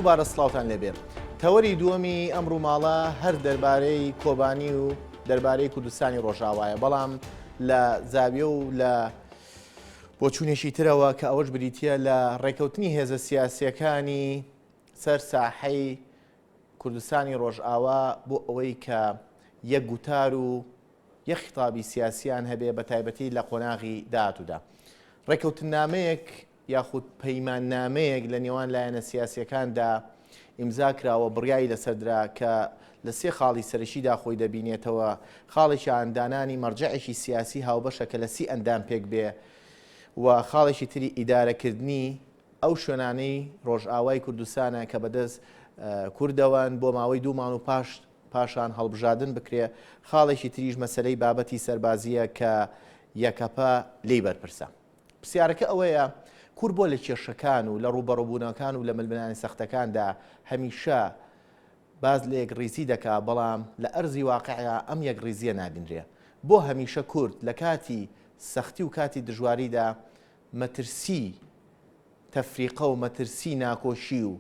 دووبارە سڵاوتان لێبێ. تەوەری دووەمی ئەم ڕووماڵە هەر دەربارەی کۆبانی و دەربارەی کوردستانی ڕۆژاوایە، بەڵام لە زاویە و لە بۆچوونێکی ترەوە کە ئەوەش بریتییە لە ڕێکەوتنی هێزە سیاسییەکانی سەر ساحەی کوردستانی ڕۆژئاوا بۆ ئەوەی کە یەک گوتار و یەک خیتابی سیاسییان هەبێ بە تایبەتی لە قۆناغی داهاتوودا. ڕێکەوتننامەیەک یاخود پەیماننامەیەک لە نێوان لایەنە سیاسییەکاندا ئیمزا کرا و بڕیاری لەسەر درا کە لە سێ خاڵی سەرەکیدا خۆی دەبینێتەوە، خاڵێکیان دانانی مەرجەعێکی سیاسی هاوبەشە کە لە سی ئەندام پێک بێ و خاڵێکی تری ئیدارەکردنی ئەو شوێنانەی ڕۆژئاوای کوردستانە کە بەدەست کوردەوەن بۆ ماوەی دوو مانگ و پاش پاشان هەڵبژاردن بکرێ، خاڵێکی تریش مەسەلەی بابەتی سەربازییە کە یەکەپە لێی بەرپرسە. پرسیارەکە ئەوەیە کورد بۆ لە کێشەکان و لە ڕووبەڕووبوونەکان و لە ململانێ سەختەکاندا هەمیشە باس لە یەکڕیزی دەکا بەڵام لە ئەرزی واقعیا ئەم یەکڕیزییە نابینرێ؟ بۆ هەمیشە کورد لە کاتی سەختی و کاتی دژواریدا مەترسی تەفریقە و مەترسی ناکۆکی و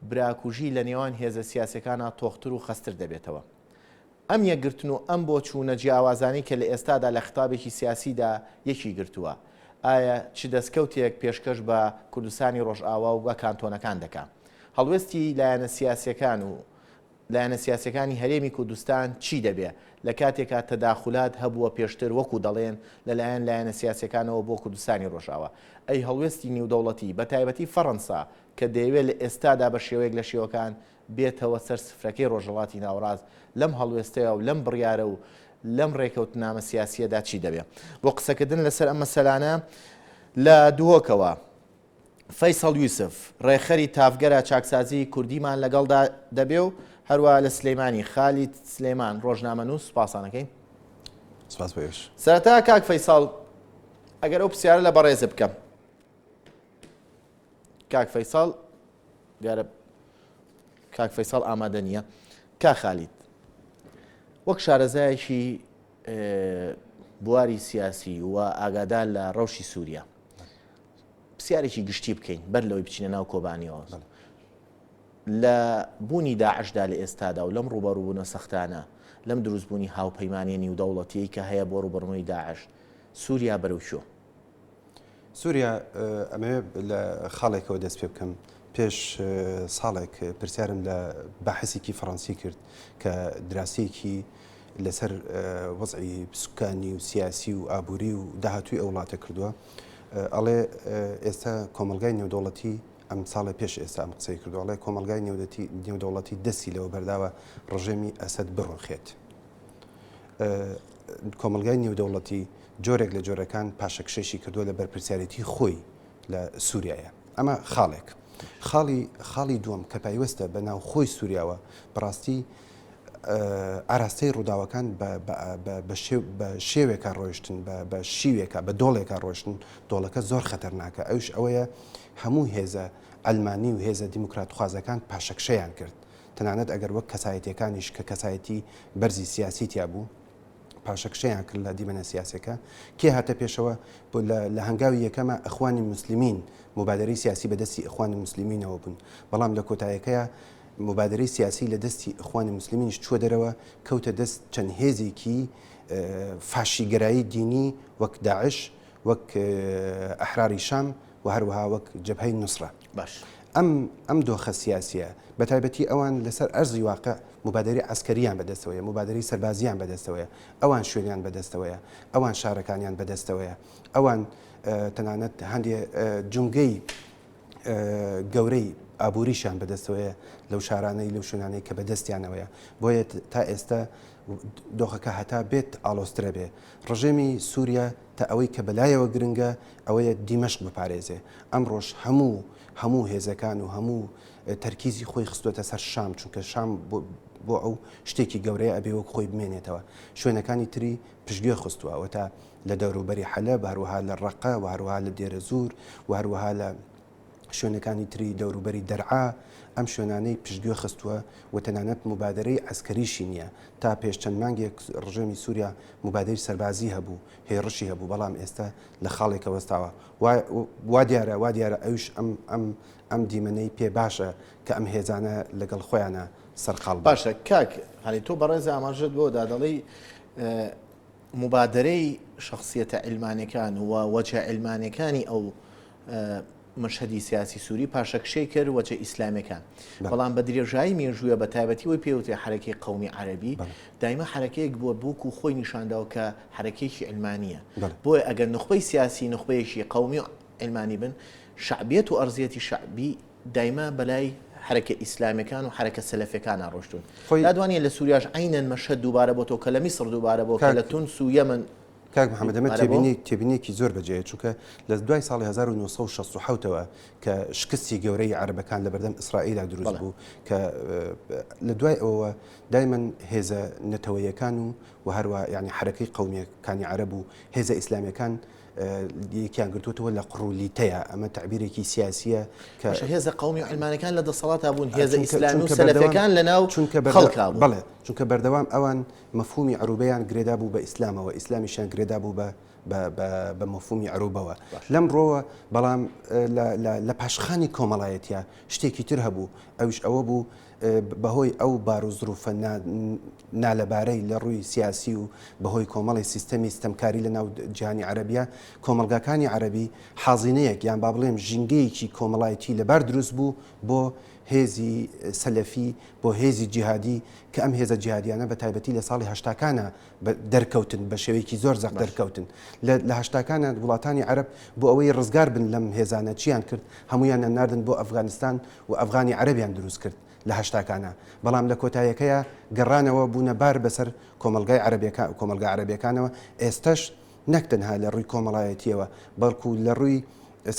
براکوژی لە نێوان هێزە سیاسیەکانا تۆختر و خەستتر دەبێتەوە. ئەم یەکگرتن و ئەم بۆچوونە جیاوازانەی کە لە ئێستادا لە خیتابێکی سیاسیدا یەکی گرتووە، ئایا چ دەسکەوتێک پێشکەش بە کوردستانی ڕۆژئاوا و بە کانتۆنەکان دەکا؟ هەڵوێستی لایەنە سیاسیەکان و لایەنە سیاسیەکانی هەرێمی کوردستان چی دەبێ لە کاتێکا تەداخولات هەبووە پێشتر وەکو دەڵێن لە لایەن لایەنە سیاسیەکانەوە بۆ کوردستانی ڕۆژئاوا؟ ئەی هەڵوێستی نیودەوڵەتی بە تایبەتی فەڕەنسا کە دەیەوێت لە ئێستادا بە شێوەیەک لە شێوەکان بێتەوە سەر سفرەکەی ڕۆژهەڵاتی ناوەڕاست لەم هەڵوێستەیا و لەم بڕیارە و لەم ڕێکەوتنامە سیاسییەدا چی دەبێ؟ بۆ قسەکردن لەسەر ئەم مەسەلانە لە دهۆکەوە فەیسەڵ یوسف، ڕێکخەری تاڤگەرا چاکسازیی کوردیمان لەگەڵدا دەبێ و هەروەها لە سلێمانی خالید سلێمان ڕۆژنامەنووس سوپاستان ئەکەین. سپاس بۆ ئێوەش. سەرەتا کاک فەیسەڵ ئەگەر ئەو پرسیارە لە بەڕێزت بکەم کاک فەیسەڵ دیارە کاک فەیسەڵ ئامادە نییە کا خالید وەک شارەزایەکی بواری سیاسی و ئاگادار لە ڕەوشی سووریا پرسیارێکی گشتی بکەین بەر لەوەی بچینە ناو کۆبانیەوە لە بوونی داعشدا لە ئێستادا و لەم ڕوبەڕوبوونە سەختانە لەم دروستبوونی هاوپەیمانیە نیودەوڵەتیەی کە هەیە بۆ ڕوبەڕوونەوەی داعش سووریا بەرەو کوێ؟ سووریا ئەمەوێ لە خاڵێکەوە دەست پێ بکەم. پێش ساڵێک پرسیارم لە باحسێکی فەڕەنسی کرد کە دراسەیەکی لەسەر وەزعی سوکانی و سیاسی و ئابووری و داهاتووی ئەو وڵاتە کردووە. ئەڵێ ئێستا کۆمەڵگای نێودەوڵەتی ئەم ساڵێ پێش ئێستا ئەم قسەی کردووە، ئەڵێ کۆمەڵگای نێودەوڵەتی دەستی لەوە بەرداوە ڕژێمی ئەسەد بڕوخێت. کۆمەڵگای نێودەوڵەتی جۆرێک لە جۆرەکان پاشەکشەیشی کردووە لە بەرپرسیارێتی خۆی لە سووریایە. ئەمە خاڵێک. خاڵی خاڵی دووەم کە پایوەستە بە ناوخۆی سووریاوە بەڕاستی ئاراستەی ڕووداوەکان بە شێوێکە ڕۆیشتن بە شیوێکە بە دۆڵێکە ڕۆشتن دۆڵەکە زۆر خەتەرناکە ئەوش ئەوەیە هەموو هێزە ئەلمانی و هێزە دیموکراتخوازەکان پاشەکشەیان کرد تەنانەت ئەگەر وەک کەسایەتیەکانیش کە کەسایەتی بەرزی سیاسی تیا بوو پاشەکشەیان کرد لە دیمەنە سیاسەکە کێ هاتە پێشەوە بۆ لە هەنگاوی یەکەمە ئەخوانی مسلمین مبادرەی سیاسی بەدەستی ئەخوانی مسلمینەوە بوون بەڵام لە کۆتایەکەیە مبادرەی سیاسی لە دەستی ئەخوانی مسلمینیش چوە دەرەوە کەوتە دەست چەند هێزێکی فاشیگەرایی دینی وەک داعش وەک ئەحراری شام و هەروەها وەک جەبهەی نوسرە. باش. ئەم ئەم دۆخە سیاسیە، بە تایبەتی ئەوان لەسەر ئەرزی واقع موبادەرەی عەسکەرییان بەدەستەوەیە، موبادەرەی سەربازییان بەدەستەوەیە، ئەوان شوێنیان بەدەستەوەیە، ئەوان شارەکانیان بەدەستەوەیە، ئەوان تەنانەت هەندێ جومگەی گەورەی ئابووریشیان بەدەستەوەیە لەو شارانەی لەو شوێنانەی کە بەدەستیانەوەیە. بۆیە تا ئێستا دۆخەکە هەتا بێت ئاڵۆزترە بێ. ڕژێمی سووریا تا ئەوەی کە بەلایەوە گرنگە ئەوەیە دیمەشق بپارێزێ. ئەمڕۆش هەموو هەموو هێزەکان و هەموو تەرکیزی خۆی خستووەتە سەر شام، چونکە شام بۆ ئەو شتێکی گەورەیە ئەبێ وەک خۆی بمێنێتەوە. شوێنەکانی تری پشتگوێ خستووە، ئەوەتا لە دەوروبەری حەلەب، هەروەها لە ڕەقە و هەروەها لە دێرەزوور و هەروەها لە. شوێنەکانی تری دەوروبەری دەرعا، ئەم شوێنانەی پشتگوێ خستووە و تەنانەت موبادەرەی عەسکەریشی نییە. تا پێش چەند مانگێک ڕژێمی سووریا موبادەی سەربازی هەبوو، هێڕشی هەبوو، بەڵام ئێستا لە خاڵێکە وەستاوە. وا وا دیارە وا دیارە ئەویش ئەم ئەم ئەم دیمەنەی پێ باشە کە ئەم هێزانە لەگەڵ خۆیانا سەرقاڵ بن. باشە کاک خالید تۆ بەڕێز ئاماژەت بەوە دا دەڵێی موبادەرەی شەخسیەتە عیلمانیەکان و وەجهە عیلمانیەکانی ئەو مەشهەدی سیاسی سووری پاشەکشەی کرد وەجە ئیسلامیەکان بەڵام بە درێژایی مێژوویە بە تایبەتی وەی پێوترێ حەرەکەی قەومی عەرەبی دایمە حەرەکەیەک بووە بووک و خۆی نیشانداوە کە حەرەکەیەکی عیلمانیە بۆیە ئەگەر نوخبەی سیاسی نوخبەیەکی قەومی و عیلمانی بن شەعبیەت و ئەرزیەتی شەعبی دایمە بەلای حەرەکە ئیسلامیەکان و حەرەکە سەلەفیەکانا ڕۆشتوون. خۆی. لات وانیە لە سوریاش عەینەن مەشهەد دووبارە بۆتەوە کە لە میسڕ دووبارە بۆ کە کاک لە تونس و یەمەن کاک محمد ئەمە دووبارە بۆ. تێبینی تێبینیەکی زۆر بەجێیە چونکە لە دوای ساڵی 1967 ەوە کە شکستی گەورەی عەرەبەکان لە بەردەم ئیسرائیلا دروست بەڵێ. بوو کە لە دوای ئەوەوە دایمەن هێزە نەتەوەیەکان و و هەروە یانی حەرەکەی قەومیەکانی عەرەب و هێزە ئیسلامیەکان یەکیان گرتووەتەوە لە قڕولیتەیە، ئەمە تەعبیرێکی سیاسییە کە. باشە هێزە قەومی و عیلمانەکان لە دەسەڵاتا بوون، هێزە چونکە ئیسلامی و چونکە بەردەوام سەلەفیەکان لە ناو چونکە بەردە خەڵکا بوون. بەڵێ چونکە بەردەوام ئەوان مەفهومی عروبەیان گرێدا بوو بە ئیسلامەوە، ئیسلامیشیان گرێدا بوو بە بە بە بە مەفهومی عروبەوە. باشە. لەم ڕۆوە بەڵام لە لە لە پاشخانی کۆمەڵایەتییا شتێکی تر هەبوو ئەویش ئەوە بوو بەهۆی ئەو باروزروفە نالەبارەی لە ڕووی سیاسی و بەهۆی کۆمەڵی سیستەمی ستەمکاری لە ناو جیهانی عەرەبیە، کۆمەڵگاکانی عەرەبی حازینەیەک یان با بڵێم ژینگەیەکی کۆمەڵایەتی لەبار دروست بوو بۆ هێزی سەلەفی، بۆ هێزی جیهادی کە ئەم هێزە جیهادیانە بە تایبەتی لە ساڵی هەشتاکانا دەرکەوتن بە شێوەیەکی زۆر زەق دەرکەوتن. لە هەشتاکانا وڵاتانی عەرەب بۆ ئەوەی ڕزگار بن لەم هێزانە چیان کرد؟ هەموویانیان ناردن بۆ ئەفغانستان و ئەفغانی عەرەبیان دروست کرد لە هەشتاکانا بەڵام لە کۆتایەکەیا گەڕانەوە بوونە بار بەسەر کۆمەڵگای عەرەبیەکان کۆمەڵگا عەرەبیەکانەوە ئێستەش نەک تەنها لە ڕووی کۆمەڵایەتیەوە بەڵکو لە ڕووی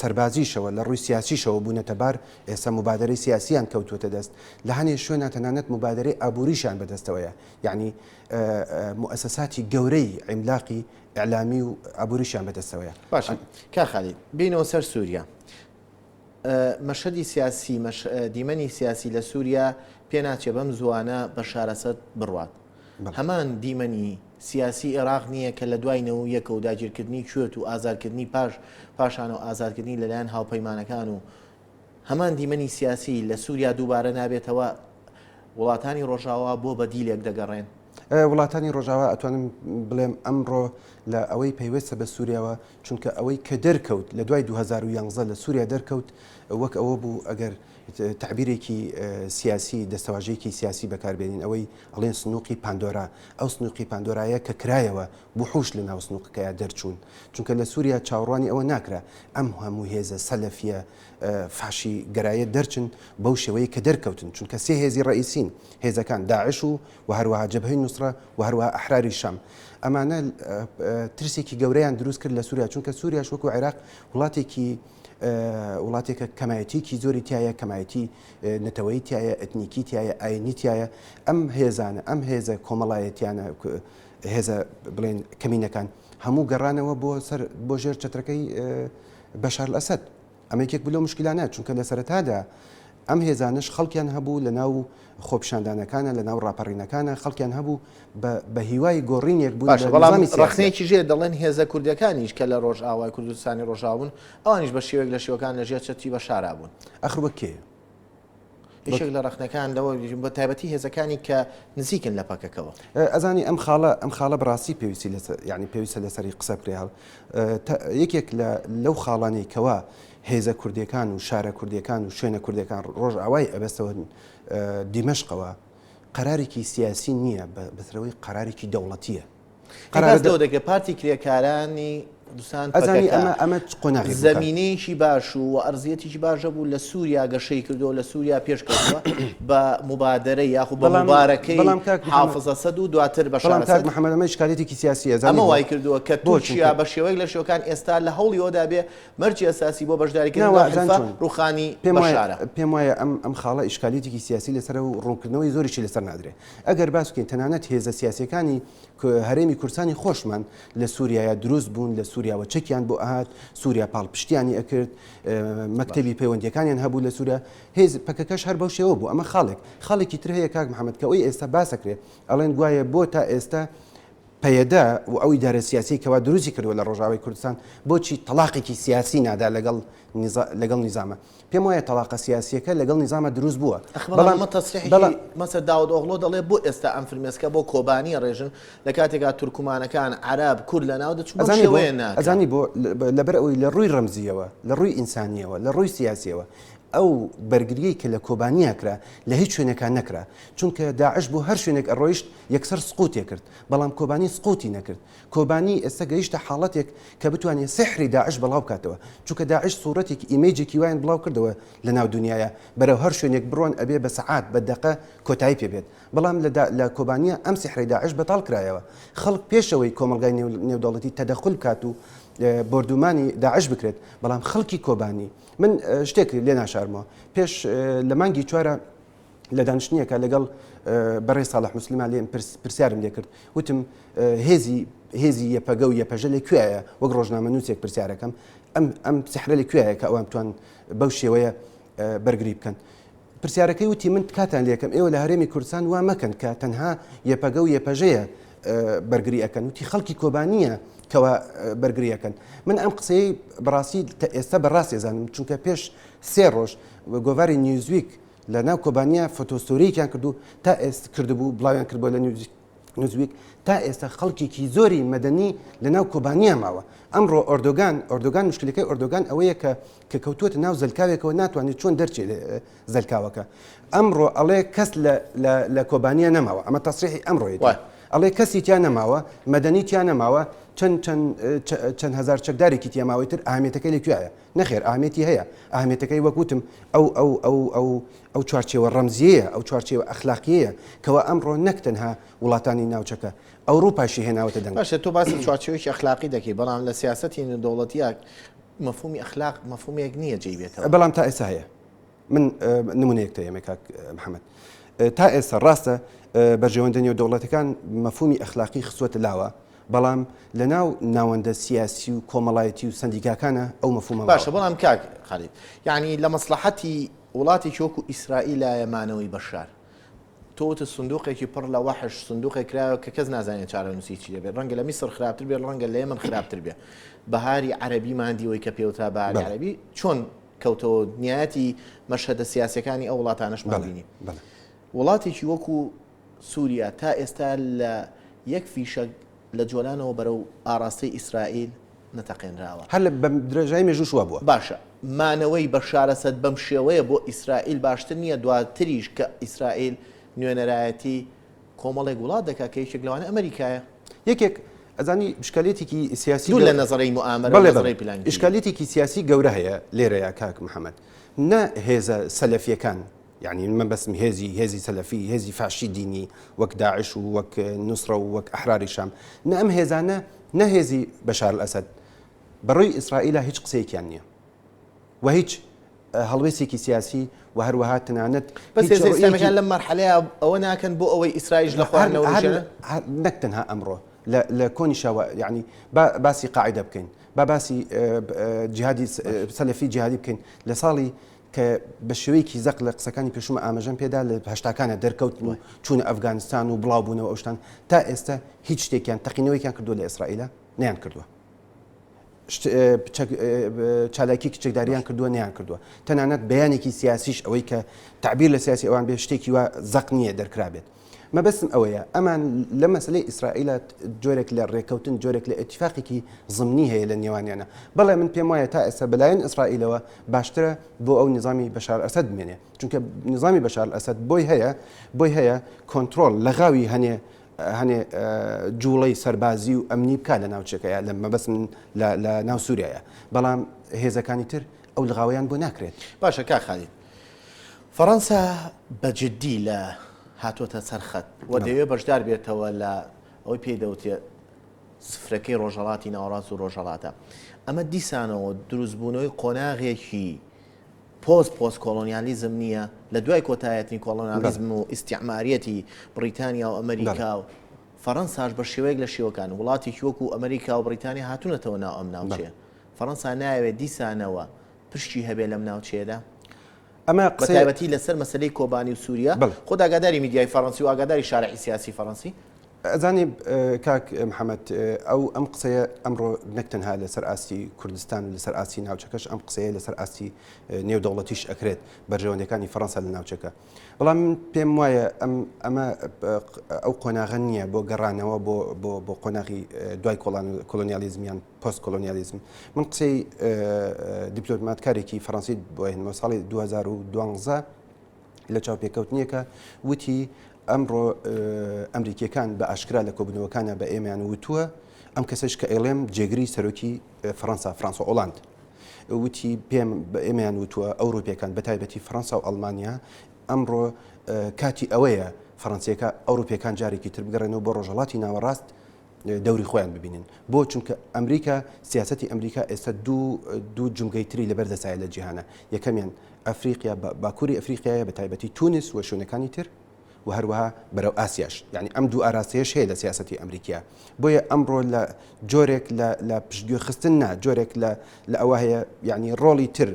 سەربازیشەوە لە ڕووی سیاسیشەوە بوونەتە بار ئێستا موبادەرەی سیاسیان کەوتووەتە دەست لە هەنێ شوێنا تەنانەت موبادەرەی ئابووریشیان بەدەستەوەیە یەعنی موئەسەساتی گەورەی عیملاقی ئیعلامی و ئابووریشیان بەدەستەوەیە. باشە کاک خالید بێینەوە سەر سووریا. مەشهەدی سیاسی، دیمەنی سیاسی لە سووریا پێناچێ بەم زووانە بەشار ئەسەد بڕوات. هەمان دیمەنی سیاسی ئێراق نییە کە لە دوای نەوەیەکە و داگیرکردنی کوێت و ئازادکردنی پاش پاشانە و ئازادکردنی لەلایەن هاوپەیمانەکان و هەمان دیمەنی سیاسی لە سووریا دووبارە نابێتەوە، وڵاتانی ڕۆژاوا بۆ بەدیلێک دەگەڕێن. وڵاتانی ڕۆژاوا ئەتوانم بڵێم ئەمڕۆ لە ئەوەی پەیوەستە بە سووریاوە چونکە ئەوەی کە دەرکەوت لە دوای 2011 لە سووریا دەرکەوت وەک ئەوە بوو ئەگەر تەعبیرێکی سیاسی دەستەواژەیەکی سیاسی بەکاربێنین ئەوەی ئەڵێن سنوقی پاندۆرا ئەو سنوقی پاندۆرایە کە کرایەوە وحوش لە ناو سنوقەکەیا دەرچوون چونکە لە سووریا چاوەڕوانی ئەوە ناکرا ئەم هەموو هێزە سەلەفیە فاشی گەرایە دەرچن بەو شێوەیە کە دەرکەوتن چونکە سێ هێزی ڕئیسین هێزەکان داعش و و هەروەها جەبهەی نوسرە و هەروەها ئەحراری شام. ئەمانە ترسێکی گەورەیان دروست کرد لە سووریا، چونکە سووریاش وەکو عێراق وڵاتێکی وڵاتێکە کەمایەتیەکی زۆری تایە، کەمایەتی نەتەوەیی تایە، ئەتنیکی تایە، ئاینی تایە. ئەم هێزانە، ئەم هێزە کۆمەڵایەتیانە، هێزە بڵێن کەمینەکان هەموو گەڕانەوە بۆ سەر بۆ ژێر چەترەکەی بەشار ئەسەد. ئەمە یەکێک بوو لەو مشکلانە، چونکە لە سەرەتادا ئەم هێزانەش خەڵکیان هەبوو لە ناو خۆپیشاندانەکانە، لە ناو ڕاپەڕینەکانە خەڵکیان هەبوو بە هیوای گۆڕینێک بوون باشە لە بەڵام نیزامی سیاسییە. ڕەخنەیەکیش هەیە دەڵێن هێزە کوردەکانیش کە لە ڕۆژئاوای کوردستانی ڕۆژئاوا بوون ئەوانیش بە شێوەیەک لە شێوەکان لە ژێر چەتری بەشارا بوون. ئەخر وەک کێ؟ یەکێک لە ڕەخنەکان لەوە بە تایبەتی هێزەکانی کە نزیکن لە پەکەکەوە. ئەزانی ئەم خاڵە ئەم خاڵە بەڕاستی پێویستی لەسەر یانی پێویستە لەسەری قسە بکرێ هەڵ یەکێک لە لەو خاڵانەی کەوا هێزە کوردیەکان و شارە کوردیەکان و شوێنە کوردیەکان ڕۆژئاوای ئەبەستەوە دیمەشقەوە قەرارێکی سیاسی نییە بەسەرەوەی قەرارێکی دەوڵەتیە. قەرارە لەوە دەکرێت پارتی کرێکارانی کوردستان ئەزانی ئەمە ئەمە چ قۆناغێک بوو کاک؟ زەمینەیەکی باش و ئەرزیەتێکی باش هەبوو لە سووریا گەشەی کردووە لە سووریا پێشکەوتووە بە موبادەرەی یاخود بە بەڵام موبارەکەی بەڵام کاک محەمەد حافز ئەسەد و دواتر بەشار بەڵام کاک ئەسەد محەمەد ئەمە ئیشکالیەتێکی سیاسییە ئەمە ئەزانی بۆ وای کردووە کە بۆ تورکیا چونکە بە شێوەیەک لە شێوەکان ئێستا لە هەوڵی ئەوەدا بێ مەرجی ئەساسی بۆ نا بەشداریکردن وا لەو ئەزان حیلفە چۆن ڕووخانی پێم وایە بەشارە. پێم وایە ئەم ئەم خاڵە ئیشکالیەتێکی سیاسی لەسەرە و ڕوونکردنەوەی زۆریشی لەسەر نادرێ ئەگەر باس بکەین تەنانەت هێزە سیاسیەکانی هەرێمی کوردستانی خۆشمان لە سووریایە دروست بوون لە سووریا. سووریاوە چەکیان بۆ ئەهات، سووریا پاڵپشتیانی ئەکرد، مەکتەبی پەیوەندیەکانیان هەبوو لە سووریا، هێز پەکەکەش هەر بەو شێوە بوو. ئەمە خاڵێک. خاڵێکی تر هەیە کاک محەمەد کە ئەوەی ئێستا باس ئەکرێ ئەڵێن گوایە بۆ تا ئێستا پەیەدە و ئەو ئیدارە سیاسیەی کەوا دروستی کردووە لە ڕۆژاوای کوردستان بۆچی تەڵاقێکی سیاسی نادا لەگەڵ لەگەڵ نیزامە؟ پێم وایە تەڵاقە سیاسیەکە لەگەڵ نیزامە دروست بووە. ئەخ بەڵام ئەمە تەسریحێکی مەسە داود ئۆغڵۆ دەڵێ بۆ ئێستا ئەم فرمێسکە بۆ کۆبانی ئەڕێژن لە کاتێکا تورکمانەکان، عەرەب، کورد لەناو دەچن بەم شێوەیە ناکا. ئەزانی بۆ؟ لەبەر ئەوەی لە ڕووی ڕەمزییەوە، لە ڕووی ئینسانییەوە، لە ڕووی سیاسییەوە ئەو بەرگرییەی کە لە کۆبانیا کرا لە هیچ شوێنێکا نەکرا. چونکە داعش بۆ هەر شوێنێک ئەڕۆیشت یەکسەر سقووتێ کرد. بەڵام کۆبانی سقووتی نەکرد. کۆبانی ئێستا گەیشتە حاڵەتێک کە بتوانێت سیحری داعش بڵاو بکاتەوە، چونکە داعش سوڕەتێکی ئیمەیجێکی وایان بڵاو کردەوە لە ناو دونیایا بەرەو هەر شوێنێک بڕۆن ئەبێ بە سەعات بە دەقە کۆتایی پێ بێت، بەڵام لە لە کۆبانیا ئەم سیحرەی داعش بەتاڵ کرایەوە، خەڵک پێش ئەوەی کۆمەڵگای نێودەوڵەتی تەدەخول بکات و بۆردومانی داعش بکرێت، بەڵام خەڵکی کۆبانی من شتێک لێ ناشارمەوە پێش لە مانگی چوارە لە دانیشتنێکا لەگەڵ بەڕێز ساڵح موسلیمان لێم پرسیارم لێ کرد وتم هێزی هێزی یەپەگە و یەپەژە لە کوێیە وەک ڕۆژنامەنووسێک پرسیارەکەم ئەم ئەم سحرە لە کوێیە کە ئەوان بتوان بەو شێوەیە بەرگری بکەن پرسیارەکەی وتی من تکاتان لێکەم ئێوە لە هەرێمی کوردستان وا مەکەن کە تەنها یەپەگە و یەپەژەیە بەرگری ئەەکەن وتی خەڵکی کۆبانیە کەوا بەرگری ئەکەن من ئەم قسەی بەڕاستی ئێستا بەڕاست ئێزانم چونکە پێش سێ ڕۆژ گۆڤاری نیوزویک لە ناو کۆبانیا photo story یەکیان کردو تا ئێست کردبوو بڵاویان کردبوو لە نیوزویک تا ئێستا خەڵکێکی زۆری مەدەنی لە ناو کۆبانیا ماوە ئەمڕۆ ئۆردۆگان ئۆردۆگان مشکلەکەی ئۆردۆگان ئەوەیە کە کە کەوتووەتە ناو زەلکاوێکەوە ناتوانێت چۆن دەرچێت زەلکاوەکە ئەمڕۆ ئەڵێ کەس لە لە کۆبانیا نەماوە ئەمە تەسریحی ئەمڕۆیەتی ئەڵێ کەسی تیا نەماوە مەدەنی تیا نەماوە چەند چەند چەند هەزار چەکدارێکی تیا ماوەی تر ئامیەتەکەی لە کوێیە نەخێر ئەهمیەتی هەیە، ئەهمیەتەکەی وەک وتم ئەو ئەو ئەو ئەو ئەو چوارچێوە ڕەمزییەیە، ئەو چوارچێوە ئەخلاقییەیە کەوا ئەمڕۆ نەک تەنها وڵاتانی ناوچەکە، ئەوڕوپاشی هێناوەتە دەنگ. باشە تۆ باسی چوارچێوەیەکی ئەخلاقی دەکەی، بەڵام لە سیاسەتی نێودەوڵەتییا مەفهومی ئەخلاق مەفهومێک نییە جێی بێتەوە. بەڵام تا ئێستا هەیە. من نمونەیەک تەیەمێ کاک محەمەد. تا ئێستا ڕاستە بەرژەوەندە نێودەوڵەتەکان مەفهومی ئەخلاقی خستووەتە لاوە، بەڵام لە ناو ناوەندە سیاسی و کۆمەڵایەتی و سەندیکاکانا ئەو مەفهومە ماوە. باشە بەڵام کاک خالید یانی لە مەسڵەحەتی وڵاتێکی وەکو ئیسرائیلایە مانەوەی بەشار؟ تۆ وتت سندوقێکی پڕ لە وەحش، سندوقێک کراوە کە کەس نازانێت چارەنووسی چی دەبێت، ڕەنگە لە میسر خراپتر بێت، ڕەنگە لە یەمەن خراپتر بێت. بەهاری عەرەبیمان دیوەی کە پێوترا بەهاری عەرەبی چۆن کەوتەوە نیایەتی مەشهەدە سیاسیەکانی ئەو وڵاتانەشمان بینی. وڵاتێکی وەکو سووریا تا ئێستا لە یەک فیشەک لە جۆلانەوە بەرەو ئاڕاستەی ئیسرائیل نەتەقێنراوە. هەر لە بە درێژایی مێژووش وا بووە. باشە مانەوەی بەشار ئەسەد بەم شێوەیە بۆ ئیسرائیل باشتر نییە دواتریش کە ئیسرائیل نوێنەرایەتی کۆمەڵێک وڵات دەکات کە یەکێک لەوانە ئەمەریکایە؟ یەکێک ئەزانی ئیشکالیەتێکی سیاسی دوور لە نەزەرەی موئامەرە و نەزەرەی پلانگیری. ئیشکالیەتێکی سیاسی گەورە هەیە لێرەیا کاک محەمەد نە هێزە سەلەفیەکان یانی مەبەستم هێزی هێزی سەلەفی هێزی فاشی دینی وەک داعش و وەک نوسرە و وەک ئەحراری شام نە ئەم هێزانە نە هێزی بەشار ئەسەد بەڕووی ئیسرائیلا هیچ قسەیەکیان نییە و هیچ هەڵوێستێکی سیاسی و هەروەها تەنانەت بەس هێزە ئیسلامیەکان لەم مەرحەلەیە ئەوە ناکەن بۆ ئەوەی ئیسرائیل لە خۆیان نەوروژێنن نەک تەنها ئەمڕۆ لە کۆنیشەوە یعنی با باسی قاعدە بکەین با باسی جیهادی سەلەفی جیهادی بکەین لە ساڵی کە بە شێوەیەکی زەق لە قسەکانی پێشوومە ئاماژەم پێدا لە هەشتاکانە دەرکەوتن و چوونە ئەفگانستان و بڵاو بوونەوە ئەو شتان تا ئێستا هیچ شتێکیان تەقینەوەیان کردووە لە ئیسرائیلە نیان کردووە چالاکی چەکداریان کردووە نیان کردووە تەنانەت بەیانێکی سیاسیش ئەوەی کە تعبیر لە سیاسی ئەوان بێ شتێکی وا زەق نییە دەرکرابێت مەبەستم ئەوەیە ئەمان لە مەسلەی ئیسرائیلە جۆرێک لە ڕێکەوتن جۆرێک لە ئیتیفاقێکی زمنی هەیە لە نێوانیانە بەڵێ من پێم وایە تا ئێستا بەلایەن ئیسرائیلەوە باشترە بۆ ئەو نظامی بەشار ئەسەد بمێنێ چونکە نظامی بەشار ئەسەد بۆی هەیە بۆی هەیە کۆنترۆڵ لەغاوی هەنێ هەنێ جوڵەی سەربازی و ئەمنی بکا لە ناوچەکەیە لە مەبەستم لە ناو سووریایە بەڵام هێزەکانی تر ئەو لغاوەیان بۆ ناکرێت. باشە کاک خالید فەڕەنسا بە جدی لە هاتۆتە سەر خەت و دەیەوێت بەشدار بێتەوە لە ئەوەی پێی دەوترێت سفرەکەی ڕۆژهەڵاتی ناوەڕاست و ڕۆژهەڵاتە. ئەمە دیسانەوە دروستبوونەوەی قۆناغێکی پۆست پۆست کۆڵۆنیالیزم نییە لە دوای کۆتایەتنی کۆڵۆنیالیزم و ئیستیعماریەتی بڕیتانیا و ئەمریکا و. فەرەنساش بە شێوەیەک لە شێوەکان وڵاتێکی وەکو ئەمریکا و بڕیتانیا هاتوونەتەوە ناو ئەم ناوچەیە. فەرەنسا نایەوێت دیسانەوە پشکی هەبێ لەم ناوچەیەدا؟ ئەمە بە تایبەتی لەسەر مەسەلەی کۆبانی و سووریا، خۆت ئاگاداری میدیای فەرەنسی و ئاگاداری شارعی سیاسی فەرەنسی. ئەزانی کاک محەمەد ئەو ئەم قسەیە ئەمڕۆ نەک تەنها لەسەر ئاستی کوردستان و لەسەر ئاستی ناوچەکەش ئەم قسەیە لەسەر ئاستی نێودەوڵەتیش ئەکرێت بەرژەوەندەکانی فەڕەنسا لە ناوچەکە بەڵام من پێم وایە ئەم ئەمە ئەو قۆناغە نییە بۆ گەڕانەوە بۆ بۆ بۆ قۆناغی دوای کۆلۆنیالیزم یان پۆست کۆلۆنیالیزم من قسەی دیپلۆماتکارێکی فەڕەنسی بۆ هێنمەوە ساڵی 2012 لە چاوپێکەوتنێکە وتی ئەمڕۆ ئەمریکیەکان بە ئاشکرا لە کۆبوونەوەکانە بە ئێمەیان وتووە ئەم کەسەش کە ئەیڵێم جێگری سەرۆکی فەڕەنسا فرانسۆ ئۆلاند وتی پێم بە ئێمەیان وتووە ئەوروپیەکان بە تایبەتی فەڕەنسا و ئەڵمانیا ئەمڕۆ کاتی ئەوەیە فەڕەنسیەکە ئەوروپیەکان جارێکی تر بگەڕێنەوە بۆ ڕۆژهەڵاتی ناوەڕاست دەوری خۆیان ببینن بۆ چونکە ئەمریکا سیاستی ئەمریکا ئێستا دوو دوو جومگەی تری لەبەر دەسایە لە جیهانە یەکەمیان ئەفریقیا باکووری ئەفریقیایە بە تایبەتی تونس و شوێنەکانی تر و هەروەها بەرەو ئاسیاش یعنی ئەم دوو ئاراستەیەش هەیە لە سیاستی ئەمریکیا بۆیە ئەمڕۆ لە جۆرێک لە پشتگوێ خستن نا جۆرێک لە لە ئەوە هەیە یعنی ڕۆڵی تر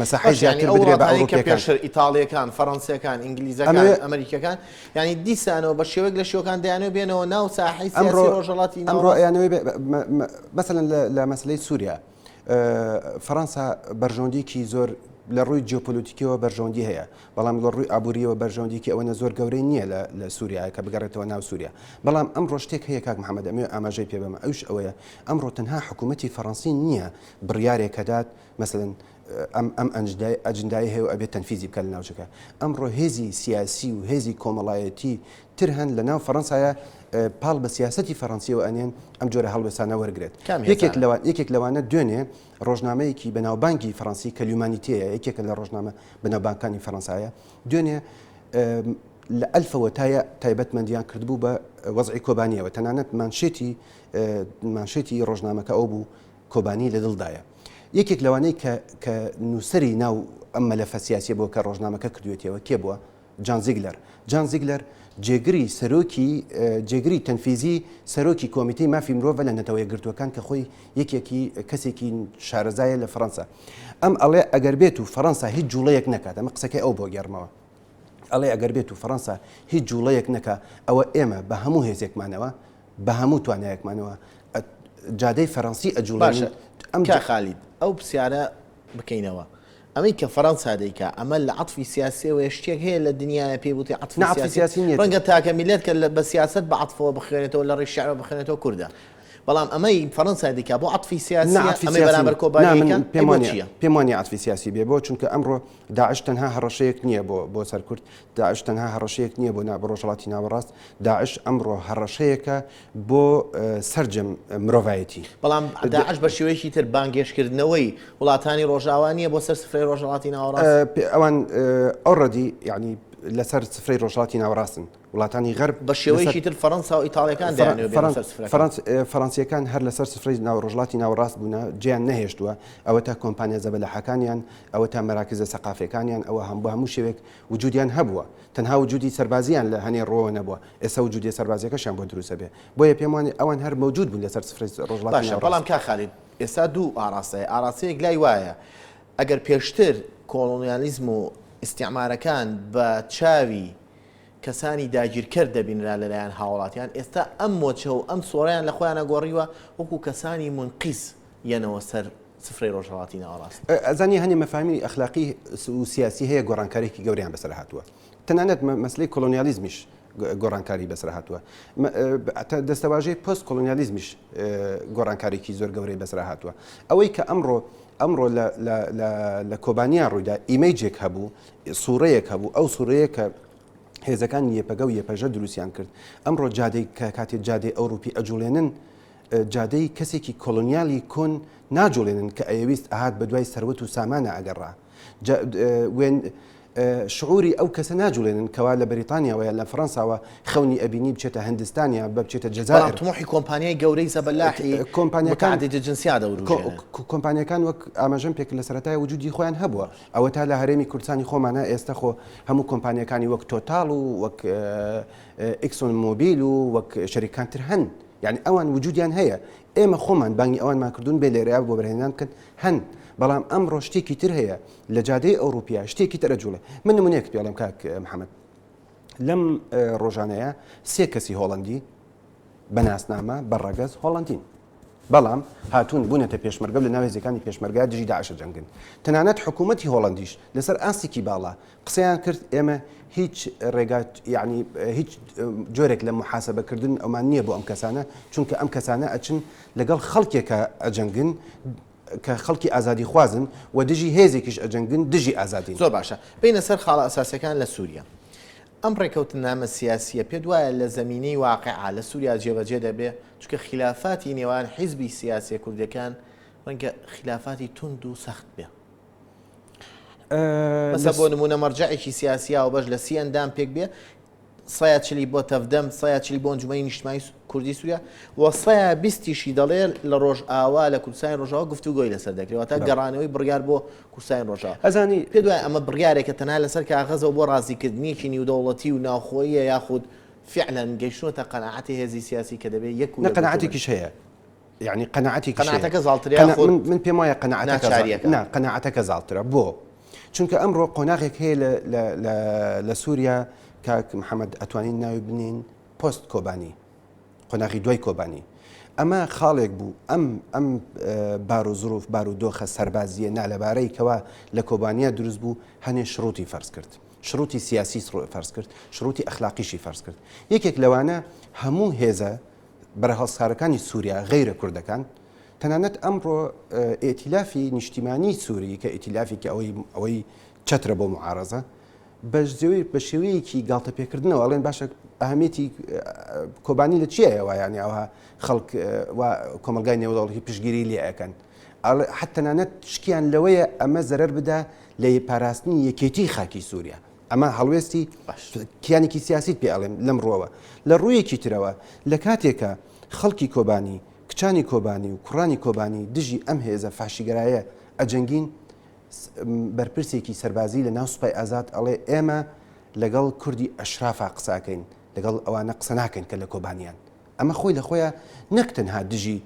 مەساحەی باشە یانی زیاتر ئەو بدرێ بە وڵاتانەی کە ئەوروپیەکان. پێشتر ئیتاڵیەکان، فەڕەنسیەکان، ئینگلیزەکان، ئەمەوێ ئەمەریکیەکان یانی دیسانەوە بە شێوەیەک لە شێوەکان دەیانەوێ بێنەوە ناو ساحەی سیاسی ئەمڕۆ ڕۆژهەڵاتی ئەمڕۆ ناوەڕاست. ئەیانەوێ بێ مەسەلەن لە لە مەسەلەی سووریا فەڕەنسا بەرژەوەندیەکی زۆر لە ڕووی جیۆپۆلۆتیکیەوە بەرژەوەندی هەیە بەڵام لە ڕووی ئابووریەوە بەرژەوەندیکی ئەوەنە زۆر گەورەی نییە لە لە سووریا کە بگەڕێتەوە ناو سووریا بەڵام ئەمڕۆ شتێک هەیە کاک محەممەد ئەمەوێ ئاماژەی پێ بەم ئەوش ئەوەیە ئەمڕۆ تەنها حکوومەتی فەڕەنسی نییە بڕیارێکەدات مەسەلەن ئەم ئەم ئەنجدای ئەجندای هەیە و ئەبێت تەنفیزی بکات لە ناوچەکە. ئەمڕۆ هێزی سیاسی و هێزی کۆمەڵایەتی تر هەن لە ناو فەڕەنسایە پاڵ بە سیاسەتی فەڕەنسیەوە ئەنێن ئەم جۆرە هەڵوێستانە وەرگرێت. کام یەکێک هێزانە؟ لەوان یەکێک لەوانە دوێنێ ڕۆژنامەیەکی بەناوبانگی فەڕەنسی کە لیومانیتێیە یەکێکە لە ڕۆژنامە بەناوبانگەکانی فەڕەنسایە دوێنێ لە ئەلفەوە تا یە تایبەتمەندیان کردبوو بە وەزعی کۆبانیەوە تەنانەت مانشێتی مانشێتی ڕۆژنامەکە ئەو بوو کۆبانی لە دڵدایە. یەکێک لەوانەی کە کە نووسەری ناو ئەم مەلەفە سیاسیە بووە کە ڕۆژنامەکە کردوێتیەوە کێ بووە؟ جان زیگلەر. جان زیگلەر جێگری سەرۆکی جێگری تەنفیزی سەرۆکی کۆمیتەی مافی مرۆڤە لە نەتەوە یەکگرتووەکان کە خۆی یەکێکی کەسێکی شارەزایە لە فەڕەنسا. ئەم ئەڵێ ئەگەر بێت و فەڕەنسا هیچ جوڵەیەک نەکات ئەمە قسەکەی ئەو بۆ گێڕمەوە ئەڵێ ئەگەر بێت و فەڕەنسا هیچ جوڵەیەک نەکا ئەوە ئێمە بە هەموو هێزێکمانەوە بە هەموو توانایەکمانەوە جادەی فەرەنسی ئەجوڵێنین باشە ئەم کاک خالید ئەو پرسیارە بکەینەوە ئەمەی کە فەرەنسا دەیکا ئەمە لە عەتفی سیاسیەوەیە شتێک هەیە لە دنیاە پێی بوترێ عەتفی نا عەتفی سیاسی سیاسی نییە ڕەنگە تاکە میللەت کە بە سیاسەت بە عەتفەوە بخوێنێتەوە لە ڕێی شعرەوە بخوێنێتەوە کوردە بەڵام ئەمەی فەرەنسا دەیکا بۆ عەتفی نا سیاسیە عەتفی ئەمەی سیاسی بەرامبەر نا کۆبانی من ئەیکا پێم ئەی بۆ وانیە چییە؟ پێم وانیە عەتفی سیاسی بێ بۆ چونکە ئەمڕۆ داعش تەنها هەڕەشەیەک نییە بۆ بۆ سەر کورد داعش تەنها هەڕەشەیەک نییە بۆ بۆ ڕۆژهەڵاتی ناوەڕاست، داعش ئەمڕۆ هەڕەشەیەکە بۆ سەرجەم مرۆڤایەتی. بەڵام داعش بە شێوەیەکی تر بانگهێشتکردنەوەی وڵاتانی ڕۆژئاوا نییە بۆ سەر سفرەی ڕۆژهەڵاتی ناوەڕاست؟ ئەوان already یانی لەسەر سفرەی ڕۆژهەڵاتی ناوەڕاستن، وڵاتانی غەرب بە شێوەیەکی تر فەرەنسا و ئیتاڵیەکان دەیانەوێت بێنە سەر سفرەکە. فەرەنسییەکان هەر لەسەر سفرەی ڕۆژهەڵاتی ناوەڕاست بوونە، جێیان نەهێشتووە، ئەوەتا کۆمپانیا زەبەلاحەکانیان، ئەوەتا مەراکزە سەقافیەکانیان، ئەوە هەم بە هەموو شێوەیەک وجودیان هەبووە، تەنها وجودی سەربازییان لە هەنێ ڕووەوە نەبووە، ئێستا وجودیە سەربازیەکەشیان بۆ دروست ئەبێ، بۆیە پێم وانیە ئەوان هەر مەوجود بوون لەسەر سفرەی ڕۆژهەڵاتی باشە ناوەڕاست. بەڵام کاک خالید ئێستا دوو ئاڕاستەیە، ئاڕاستەیەک لای وایە ئەگەر پێشتر کۆڵۆنیالیزم و ئیستیعمارەکان بە چاوی کەسانی داگیرکەر دەبینرا لەلایەن هاوڵاتیان، ئێستا ئەم وەجهە و ئەم سۆرەیان لە خۆیانە گۆڕیوە وەکو کەسانی مونقیز یەنەوە سەر سفرەی ڕۆژهەڵاتی ناوەڕاست. ئەزانی هەنێ مەفاهیمی ئەخلاقی و سیاسی هەیە گۆڕانکاریی گەورەیان بەسەر هاتووە. تەنانەت مەسەلەی کۆلۆنیالیزمیش گۆڕانکاری بەسەر هاتووە. دەستەواژەی پۆست کۆلۆنیالیزمیش گۆڕانکاریی زۆر گەورەی بەسەر هاتووە. ئەوەی کە ئەمڕۆ ئەمڕۆ لە کۆبانیا ڕوویدا ئیمەیجێک هەبوو، سوڕەیەک هەبوو، ئەو سوڕەیە کە هێزەکانی یەپەگە و یەپەژە دروستیان کرد. ئەمڕۆ جادەی کە کاتێ جادەی ئەوروپی ئەجوڵێنن جادەی کەسێکی کۆلۆنیالی کۆن ناجوڵێنن کە ئەیەویست ئەهات بە دوای سەروەت و سامانا ئەگەڕا. جا وێن شعوری ئەو کەسە ناجوڵێنن کەوا لە بەریتانیاوە یان لە فەرەنساوە خەونی ئەبینی بچێتە هندستان یا بە بچێتە جەزائیر. بەڵام تموحی کۆمپانیای گەورەی زەبەلاحی کۆمپانیاکان متعدد جنسیا دەوروژێنن. کۆمپانیاکان وەک ئاماژەم پێکرد لە سەرەتای وجودی خۆیان هەبووە ئەوەتا لە هەرێمی کوردستانی خۆمانە ئێستە خۆ هەموو کۆمپانیاکانی وەک تۆتاڵ و وەک ئیکسۆن مۆبیل و وەک شەریکان تر هەن یعنی ئەوان وجودیان هەیە ئێمە خۆمان بانگی ئەوانمان کردوون بێ لێرەیا وەبەرهێنان بکەن هەن بەڵام ئەمڕۆ شتێکی تر هەیە لە جادەی ئەوروپیا شتێکی تر ئەجوڵێ من نمونەیەکت پێ ئەڵێم کاک محەممەد لەم ڕۆژانەیە سێ کەسی هۆڵندی بە ناسنامە بە ڕەگەز هۆڵندین بەڵام هاتوون بوونەتە پێشمەرگە لە ناو هێزەکانی پێشمەرگە دژی داعشە جەنگن تەنانەت حکوومەتی هۆڵندیش لەسەر ئاستێکی باڵا قسەیان کرد ئێمە هیچ ڕێگا یعنی هیچ جۆرێک لە محاسبەکردن ئەومان نییە بۆ ئەم کەسانە چونکە ئەم کەسانە ئەچن لەگەڵ خەڵکێکە ئەجەنگن کە خەڵکی ئازادیخوازن و دژی هێزێکیش ئەجەنگن دژی ئازادین. زۆر باشە بێینە سەر خاڵە ئەساسیەکان لە سوریا. ئەم ڕێکەوتننامە سیاسیە پێت وایە لە زەمینەی واقیعا لە سوریا جێبەجێ دەبێ؟ چونکە خیلافاتی نێوان حیزبی سیاسیە کوردیەکان ڕەنگە خیلافاتی توند و سەخت بێ. مەسە بۆ نمونە مەرجەعێکی سیاسی هاوبەش لە سی ئەندام پێک بێ سەیا چلی بۆ تەڤدەم، سەیا چلی بۆ ئەنجومەنی نیشتمانی کوردی سووریا و سەیا بیستیشی دەڵێ لە ڕۆژئاوا لە کوردستانی ڕۆژاوا گفتوگۆی لەسەر دەکرێت واتە گەڕانەوەی بڕیار بۆ کوردستانی ڕۆژاوا. ئەزانی پێت وایە ئەمە بڕیارێکە تەنها لەسەر کاغەزەوە بۆ ڕازیکردنیەکی نیودەوڵەتی و ناوخۆییە یاخود فعلا گەیشتووەتە قەناعەتی هێزی سیاسی کە دەبێ یەک و نە یەکگرتوو بن؟ قەناعەتێکیش هەیە یعنی قەناعەتێکیش هەیە. قەناعەتەکە زاڵترە یاخود من من پێم وایە قەناعەتەکە ناچارییەکە؟ نا قەناعەتەکە زاڵترە بۆ؟ چونکە ئەمڕۆ قۆناغێک هەیە لە لە لە لە سووریا کاک محەممەد ئەتوانین ناوی بنین پۆست کۆبانی قۆناغی دوای کۆبانی ئەمە خاڵێک بوو ئەم ئەم بار و زروف بار و دۆخە سەربازیە نالەبارەی کەوا لە کۆبانیا دروست بوو هەنێ شروتی فەرز کرد شروتی سیاسی فەرز کرد شروتی ئەخلاقیشی فەرز کرد یەکێک لەوانە هەموو هێزە بەرهەڵستکارەکانی سووریا غەیرە کوردەکان تەنانەت ئەمڕۆ ئیتیلافی نیشتیمانی سووری کە ئیتیلافێکی ئەوەی ئەوەی چەترە بۆ معارەزە بە شێوەیەکی گاڵتەپێکردنەوە ئەڵێن باشە ئەهمیەتی کۆبانی لە چیایە وایانی ئەوها خەڵک و کۆمەلگای نێودەوڵەتی پشگیری لێ ئەکەن حتەنانەت شکیان لەوەیە ئەمە زەرەر بدا لە پاراستنی یەکێتی خاکی سووریا ئەمە هەڵوێستی کیانێکی سیاسیت پێ ئەڵێم لەم ڕووەوە لە ڕوویەکی ترەوە لە کاتێکە خەڵکی کۆبانی کچانی کۆبانی و کوڕانی کۆبانی دژی ئەم هێزە فاشیگەرایە ئەجەنگین، بەرپرسێکی سەربازی لە ناو سوپای ئازاد ئەڵێ ئێمە لەگەڵ کوردی ئەشرافا قسە ئەکەین لەگەڵ ئەوانە قسە ناکەین کە لە کۆبانیان. ئەمە خۆی لە خۆیا نەک تەنها دژی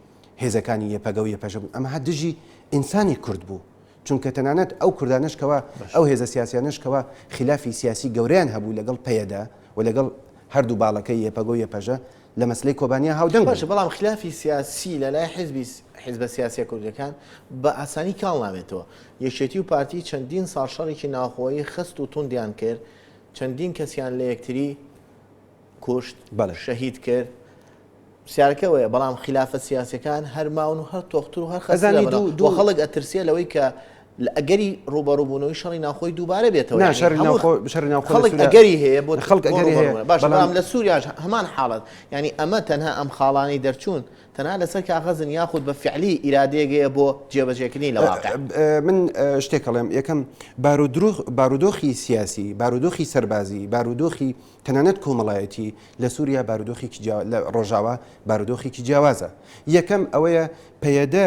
هێزەکانی یەپەگە و یەپەژە بوون ئەمە دژی ئینسانی کورد بوو. چونکە تەنانەت ئەو کوردانەش کەوا ئەو هێزە سیاسیانەش کەوا خیلافی سیاسی گەورەیان هەبوو لەگەڵ پەیەدە و لەگەڵ هەردوو باڵەکەی یەپەگە و یەپەژە لە مەسلەی کۆبانیا هاودەنگ بوون. باشە بەڵام خلافی سیاسی لە لای حیزبی حیزبە سیاسیە کوردیەکان بە ئاسانی کاڵ نابێتەوە. یەکێتی و پارتی چەندین ساڵ شەڕێکی ناوخۆیی خەست و توندیان کرد، چەندین کەسیان لە یەکتری کوشت، بەڵێ. شەهید کرد. پرسیارەکە ئەوەیە بەڵام خلافە سیاسیەکان هەر ماون و هەر تۆختر و هەر خەستتر ئەزانی ئەبنەوە دوو و دوو خەڵک ئەترسێ لەوەی کە لە ئەگەری ڕووبەڕووبوونەوەی شەڕی ناوخۆی دووبارە بێتەوە نا یعنی شەڕی هەموو ناوخۆ شەڕی ناوخۆ لە خەڵک سووریا ئەگەری هەیە بۆ خەڵک بۆ ئەگەری هەیە ڕووبەڕووبوونەوە باش بەڵام بەڵام لە سووریاش هەمان حاڵەت یعنی ئەمە تەنها ئەم خاڵانەی دەرچوون تەنها لەسەر کاغەزن یاخود بە فعلی ئیرادەیەک هەیە بۆ جێبەجێکردنی لە واقع. من شتێک ئەڵێم یەکەم بارودروخ بارودۆخی سیاسی بارودۆخی سەربازی بارودۆخی تەنانەت کۆمەڵایەتی لە سووریا بارودۆخێکی جیا لە ڕۆژاوا بارودۆخێکی جیاوازە یەکەم ئەوەیە پەیەدە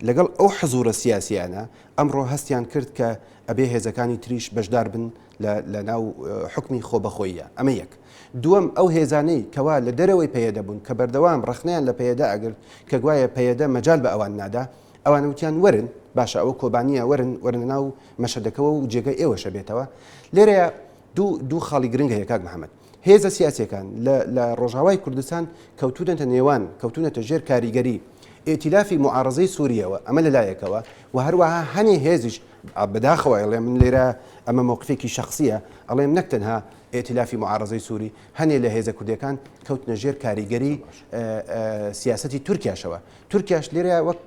لەگەڵ ئەو حزوورە سیاسییانە، ئەمڕۆ هەستیان کرد کە ئەبێ هێزەکانی تریش بەشدار بن لە لە ناو حوکمی خۆبەخۆییا. ئەمە یەک. دووەم، ئەو هێزانەی کەوا لە دەرەوەی پەیەدە بوون کە بەردەوام ڕەخنەیان لە پەیەدە ئەگرت کە گوایە پەیەدە مەجال بە ئەوان نادا، ئەوان وتیان وەرن، باشە ئەوە کۆبانییە وەرن وەرنە ناو مەشەدەکەوە و جێگەی ئێوەش ئەبێتەوە. لێرەیا دوو دوو خاڵی گرنگ هەیە کاک محەمەد. هێزە سیاسیەکان لە لە ڕۆژاوای کوردستان کەوتوونەتە نێوان کەوتوونەتە ژێر کاریگەری ئیتیلافی موعارەزەی سووریەوە ئەمە لە لایەکەوە و هەروەها هەنێ هێزیش بەداخەوە ئەڵێم من لێرە ئەمە مەوقفێکی شەخسیە ئەڵێم نەک تەنها ئیتیلافی موعارەزەی سووری هەنێ لە هێزە کوردیەکان کەوتنە ژێر کاریگەری سیاسەتی تورکیاشەوە تورکیاش لێرە وەک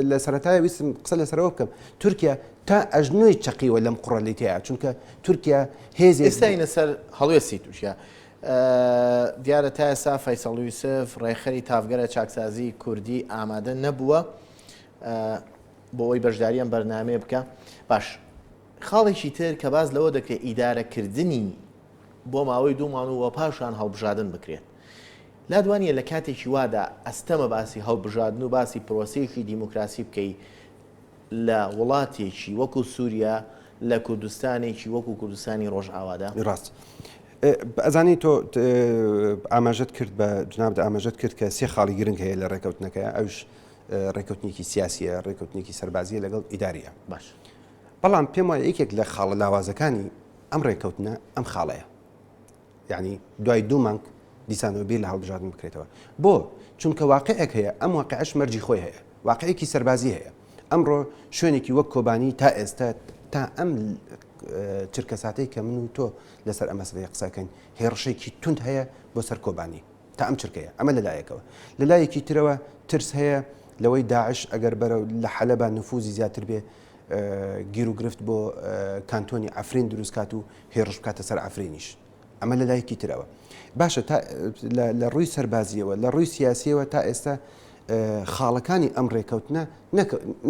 لە سەرەتای ویستم قسە لەسەرەوە بکەم تورکیا تا ئەژنۆی چەقیوە لەم قوڕە لێتەیە چونکە تورکیا هێزێک ئێستاینە سەر هەڵوێستی تورکیا دیارە تا ئێستا فەیسەڵ یوسف ڕێکخەری تاڤگەرە چاکسازی کوردی ئامادە نەبووە بۆ ئەوەی بەشداری ئەم بەرنامەیە بکە باش. خاڵێکی تر کە باس لەوە دەکرێت ئیدارەکردنی بۆ ماوەی دوو مانگ و پاشان هەڵبژاردن بکرێت. لات وانیە لە کاتێکی وادا ئەستەمە باسی هەڵبژاردن و باسی پرۆسەیەکی دیموکراسی بکەی لە وڵاتێکی وەکو سوریا لە کوردستانێکی وەکو کوردستانی ڕۆژئاوادا؟ ڕاست. ئەزانی تۆ ئاماژەت کرد بە جنابت ئاماژەت کرد کە سێ خاڵی گرنگ هەیە لە ڕێکەوتنەکەی ئەوش ڕێکەوتنێکی سیاسیە ڕێکەوتنێکی سەربازیە لەگەڵ ئیداریە باش بەڵام پێم وایە یەکێک لە خاڵە لاوازەکانی ئەم ڕێکەوتنە ئەم خاڵەیە یعنی دوای دوو مانگ دیسانەوە بیر لە هەڵبژاردن بکرێتەوە بۆ چونکە واقعێک هەیە ئەم واقعش مەرجی خۆی هەیە واقعێکی سەربازی هەیە ئەمڕۆ شوێنێکی وەک کۆبانی تا ئێستا تا ئەم چرکەساتەی کە من و تۆ لەسەر ئەم مەسەلەیە قسەکەین هێڕشێکی توند هەیە بۆ سەر کۆبانی تا ئەم چرکەیە ئەمە لەلایەکەوە لەلایەکی ترەوە ترس هەیە لەوەی داعش ئەگەر بەرەو لە حەلەبا نفوزی زیاتر بێ گیروگرفت بۆ کانتۆنی عەفرین دروست کات و هێڕش بکاتە سەر عەفرینیش ئەمە لە لایەکی ترەوە باشە تا لە ڕووی سەربازیەوە لە ڕووی سیاسیەوە تا ئێستا خاڵەکانی ئەم ڕێکەوتنە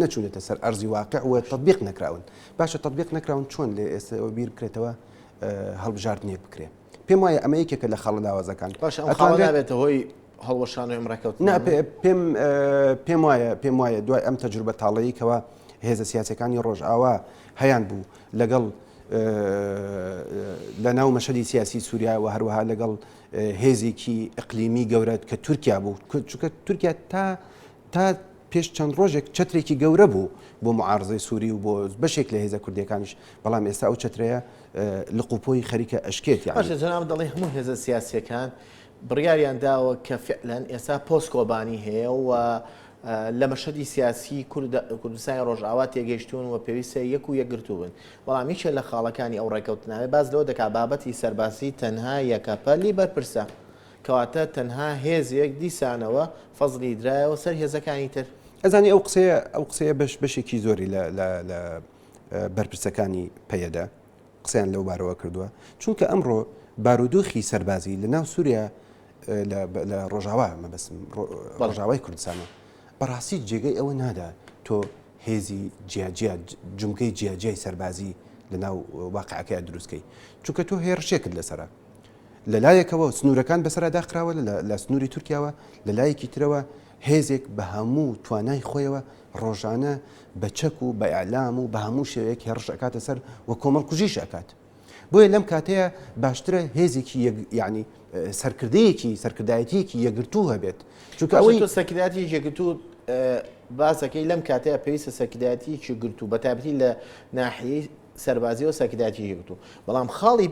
نەچوونەتە سەر ئەرزی واقع و تطبیق نەکراون باشە تطبیق نەکراون چۆن لێ ئێستا بیر بکرێتەوە هەڵبژاردنێک بکرێ پێم وایە ئەمە یەکێکە لە خاڵە لاوازەکان باشە ئەم خاڵە نابێتە هۆی هەڵوەشانەوەی ئەم ڕێککەوتنە؟ نا پێم پێم وایە پێم وایە دوای ئەم تەجروبە تاڵەی کەوا هێزە سیاسەکانی ڕۆژئاوا هەیان بوو لەگەڵ لە ناو مەشهەدی سیاسی سووریا و هەروەها لەگەڵ هێزێکی ئەقلیمی گەورە کە تورکیا بوو چونکە تورکیا تا تا پێش چەند ڕۆژێک چەترێکی گەورە بوو بۆ معارزەی سووری و بۆ بەشێک لە هێزە کوردیەکانیش بەڵام ئێستا ئەو چەترەیە لقوپۆی خەریکە ئەشکێت یانی. باشە جەنابت دەڵێی هەموو هێزە سیاسیەکان بڕیاریان داوە کە فعلەن ئێستا پۆست کۆبانی هەیە و لە مەشهەدی سیاسی کوردستانی ڕۆژئاوا تێگەیشتوون و پێویستە یەک و یەکگرتوو بن بەڵام یەکێ لە خاڵەکانی ئەو ڕێکەوتنامەیە باس لەوە دەکات بابەتی سەربازی تەنها یەکەپە لی بەرپرسە کەواتە تەنها هێزێک دیسانەوە فەزلی درایەوە سەر هێزەکانی تر. ئەزانی ئەو قسەیە ئەو قسەیە بەش بەشێکی زۆری لە لە لە بەرپرسەکانی پەیەدە قسەیان لەو بارەوە کردووە چونکە ئەمڕۆ بارودۆخی سەربازی لە ناو سووریا لە ڕۆژاوا مەبەستم ڕۆژاوای کوردستانە بەڕاستی جێگەی ئەوە نادا تۆ هێزی جیاجیا جومگەی جیاجیای سەربازی لە ناو واقعەکەی دروستکەی چونکە تۆ هێڕشێکت لەسرە لە لایەکەوە سنوورەکان بەسەرا داخراوە لە سنووری تورکیاوە لە لایەکی ترەوە هێزێک بە هەموو توانای خۆیەوە ڕۆژانە بە چەک و بە ئیعلام و بە هەموو شێوەیەک هێڕش ئەکاتە سەر و کۆمەڵکوژیش ئەکات. بۆیە لەم کاتەیە باشترە هێزێکی یەک یعنی سەرکردەیەکی سەرکردایەتیەکی یەکگرتوو هەبێت چونکە ئەوەی تۆ سەرکردایەتی یەکگرتوو باسەکەی لەم کاتەیە پێویستە سەرکردایەتیەکی گرتوو بە تایبەتی لە ناحیەی سەربازیەوە سەرکردایەتی یەکگرتوو بەڵام خاڵی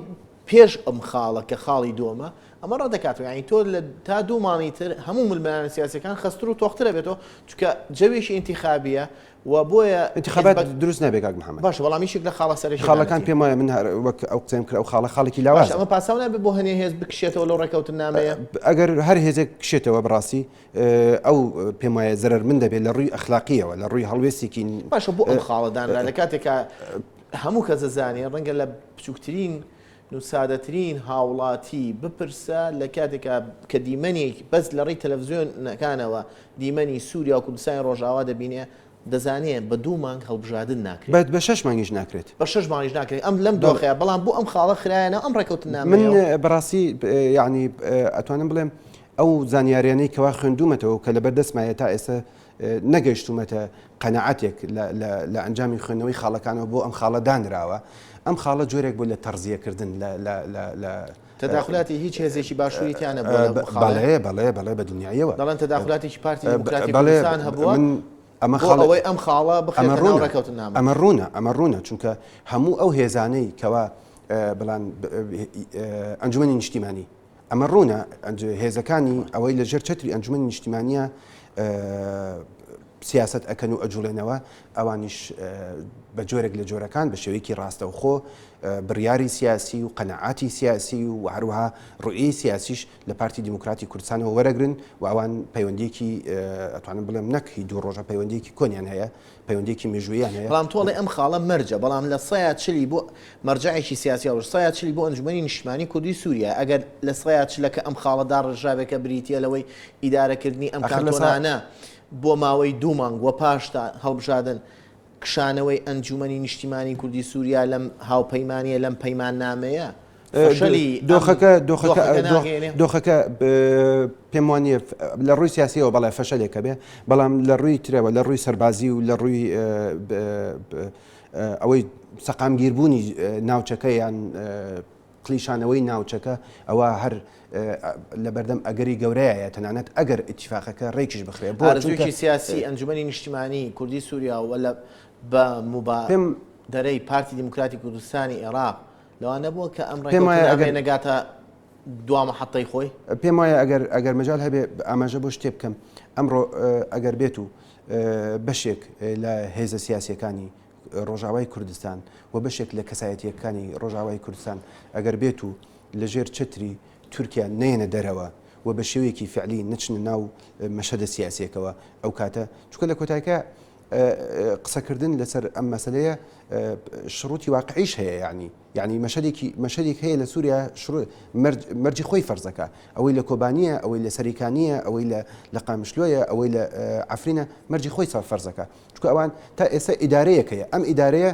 پێش ئەم خاڵە کە خاڵی دووەمە ئەمە ڕەت دەکاتەوە یانی تۆ لە تا دوو مانگی تر هەموو ململانێ سیاسیەکان خەستتر و تۆختر ئەبێتەوە چونکە جەوێکی ئینتیخابیە و بۆیە ئینتیخابات حیزبە دروست نابێ کاک محەممەد. باشە بەڵام یەکێک لە خاڵە سەرەکیەکانەتی. خاڵەکان پێم وایە من هەر وەک ئەو قسەیم کرد ئەو خاڵە خاڵێکی باشە لاوازە. ئەمە پاساو نابێ بۆ هەنێ هێز بکشێتەوە لەو ڕێکەوتننامەیە؟ ئەگەر هەر هێزێک کشێتەوە بەڕاستی ئەو پێم وایە زەرەرمند دەبێت لە ڕووی ئەخلاقییەوە لە ڕووی هەڵوێستێکی باشە بۆ ئەم خاڵە دانرا لە کاتێکا هەموو کەس دەزانێ ڕەنگە لە بچووکترین و سادەترین هاوڵاتی بپرسە لە کاتێکا کە دیمەنێک بەس لە ڕێی تەلەفزیۆنەکانەوە دیمەنی سووریا و کوردستانی ڕۆژئاوا دەبینێ دەزانێ بە دوو مانگ هەڵبژاردن ناکرێت. بە بە شەش مانگیش ناکرێت. بە شەش مانگیش ناکرێت ئەم لەم دۆخەیە بەڵام بۆ ئەم خاڵە خرایە ناو ئەم ڕێکەوتننامەیەوە؟ من بەڕاستی یەعنی ئەتوانم بڵێم ئەو زانیاریانەی کەوا خوێندوومەتەوە کە لەبەر دەستمایە تا ئێستا نەگەیشتوومەتە قەناعەتێک لە ئەنجامی خوێندنەوەی خاڵەکانەوە بۆ ئەم خاڵە دانراوە، ئەم خاڵە جۆرێک بوو لە تەڕزیەکردن لە. تەداخولاتی هیچ هێزێکی باشووری تیا نەبووە لەم خاڵەیە؟ بەڵێ، بەڵێ، بەڵێ، بە دڵنیاییەوە. دەڵێن تەداخولاتێکی پارتی دیموکراتی کوردستان هەبووە بۆ ئەوەی ئەم خاڵە بخرێتە ناو ڕێککەوتننامە. ئەمە ڕوونە، ئەمە ڕوونە، چونکە هەموو ئەو هێزانەی کەوا بڵان ئەنجومەنی نیشتیمانی، ئەمە ڕوونە هێزەکانی ئەوەی لە ژێر چەتری ئەنجومەنی نیشتیمانیە سیاسەت ئەکەن و ئەجوڵێنەوە ئەوانیش بە جۆرێک لە جۆرەکان بە شێوەیەکی ڕاستەوخۆ بڕیاری سیاسی و قەنەعاتی سیاسی و هەروەها ڕوئیەی سیاسیش لە پارتی دیموکراتی کوردستانەوە وەرەگرن و ئەوان پەیوەندیەکی ئەتوانم بڵێم نەک هی دوو ڕۆژە پەیوەندیەکی کۆنیان هەیە پەیوەندیەکی مێژووییان هەیە. بەڵام تۆ ئەڵێی ئەم خاڵە مەرجە، بەڵام لە سەیا چلی بۆ مەرجەعێکی سیاسی هەڵبژ، سەیا چلی بۆ ئەنجومەنی نیشتمانی کوردی سووریا، ئەگەر لە سەیا چلەکە ئەم خاڵە داڕێژرابێ کە بریتییە لەوەی ئیدارەکردنی ئەم ئاخر لە سا. کانتۆنانە بۆ ماوەی دوو مانگ و پاشتا هەڵبژاردن. کشانەوەی ئەنجومەنی نیشتیمانی کوردی سووریا لەم هاوپەیمانییە، لەم پەیماننامەیە فەشەلی ئەم دۆخەکە دۆخەکە ناگەیەنێ؟ دۆخەکە پێم وانییە لە ڕووی سیاسیەوە بەڵێ فەشەلێکە بێ، بەڵام لە ڕووی ترەوە لە ڕووی سەربازی و لە ڕووی ئەوەی سەقامگیربوونی ناوچەکە یان قلیشانەوەی ناوچەکە ئەوە هەر لەبەردەم ئەگەری گەورەیە تەنانەت ئەگەر ئیتیفاقەکە ڕێکیش بخرێ بۆ ئارەزوویەکی سیاسی ئەنجومەنی نیشتیمانی کوردی سووریا و لە بە موبادەرەی پارتی دیموکراتی کوردستانی عێراق لەوە نەبووە کە ئەم ڕێککەوتنامەیە نەگاتە دوا مەحەتەی خۆی؟ پێم وایە ئەگەر ئەگەر مەجال هەبێ ئاماژە بۆ شتێ بکەم ئەمڕۆ ئەگەر بێت و بەشێک لە هێزە سیاسیەکانی ڕۆژاوای کوردستان و بەشێک لە کەسایەتییەکانی ڕۆژاوای کوردستان ئەگەر بێت و لە ژێر چەتری تورکیا نەیەنە دەرەوە و بە شێوەیەکی فعلی نەچنە ناو مەشهەدە سیاسیەکەوە ئەو کاتە چونکە لە کۆتایکە قسەکردن لەسەر ئەم مەسلەیە شروتی واقعیش هەیە یعنی یعنی مەشهدێکی مەشهدێک هەیە لە سووریا مەرجی خۆی فەرزەکە ئەوەی لە کۆبانیە ئەوەی لە سەریکانیە ئەوەی لە لە قامشلۆیە ئەوەی لە عفرینە مەرجی خۆی سەر فەرزەکە چونکە ئەوان تا ئێستا ئیدارەیەک هەیە ئەم ئیدارەیە